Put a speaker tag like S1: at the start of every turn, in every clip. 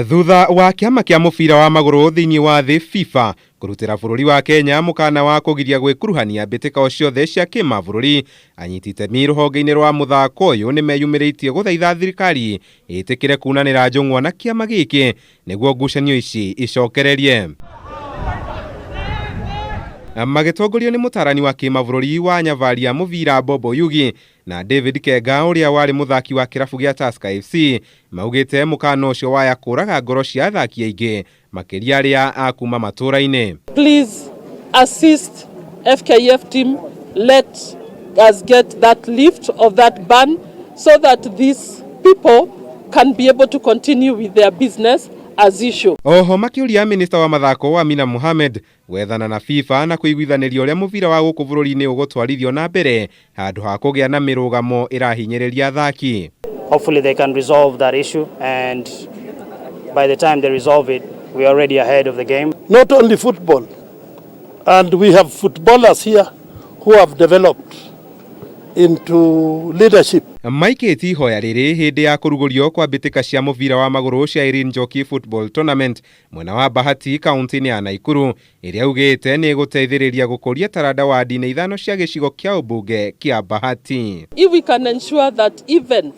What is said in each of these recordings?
S1: Thutha wa kĩama kĩa mũbira wa magũrũ thĩinĩ wa thĩ FIFA kũrutĩra bũrũri wa Kenya mũkana wa kũgiria gwĩkuruhania mbĩtĩka ciothe cia kĩmabũrũri, anyiti itemi rũhonge-inĩ rwa mũthako ũyũ nĩmeyumĩrĩtie gũthaitha thirikari ĩtĩkĩre kunanĩra njũng'wa na kĩama gĩkĩ nĩguo ngucanio ici icokererie. Magĩtongorio nĩ mũtarani wa kĩmabũrũri wa Nyavaria mũbira Bob Oyugi na David Kenga ũrĩa warĩ mũthaki wa kĩrabu gĩa Tusker FC, maugĩte mũkana ũcio waya kũraga ngoro cia athaki aingĩ, makĩria arĩa a kuma matũra-inĩ.
S2: Please assist FKF team. Let us get that lift of that ban so that these people can be able to continue with their business as usual.
S1: Oho makĩũria minista wa mathako Amina Mohamed gwethana na FIFA na kũiguithanĩria ũrĩa mũbira wa gũkũ bũrũri-inĩ ũgũtwarithio na mbere handũ ha kũgĩa na mĩrũgamo ĩrahinyĩrĩria athaki.
S3: Hopefully they can resolve that issue, and by the time they resolve it, we are already ahead of the game.
S4: Not only football, and we have footballers here who have developed into leadership.
S1: Maikĩtie ihoya rĩrĩ hĩndĩ ya kũrugũrio kwa mbĩtĩka cia mũbira wa magũrũ cia Irene Njoki Football Tournament mwena wa Bahati, kaunti-inĩ ya Naikuru, ĩrĩa augĩte nĩ ĩgũteithĩrĩria gũkũria taranda wadi-inĩ ithano cia gĩcigo kĩa ũmbunge kĩa Bahati.
S2: If we can ensure that even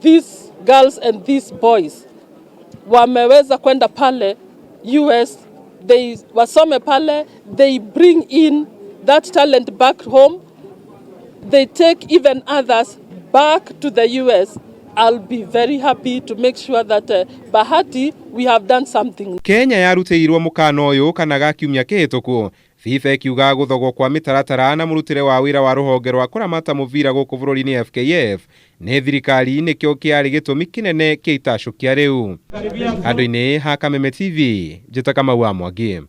S2: these girls and these boys wameweza kwenda pale US, they wasome pale, they bring in that talent back home, they take even others back to the US, I'll be very happy to make sure that Bahati, we have done something.
S1: Kenya yarutĩirwo mũkana ũyũ kana ga kiumia kĩhĩtũku, FIFA ĩkiuga gũthogwo kwa mĩtaratara na mũrutĩre wa wĩra wa rũhonge rwa kũramata mũbira gũkũ bũrũri-inĩ FKF nĩ thirikari nĩkĩo kĩarĩ gĩtũmi kĩnene kĩa itacũkia rĩu. Handũ-inĩ ha Kameme TV, njĩta Kamau wa Mwangi.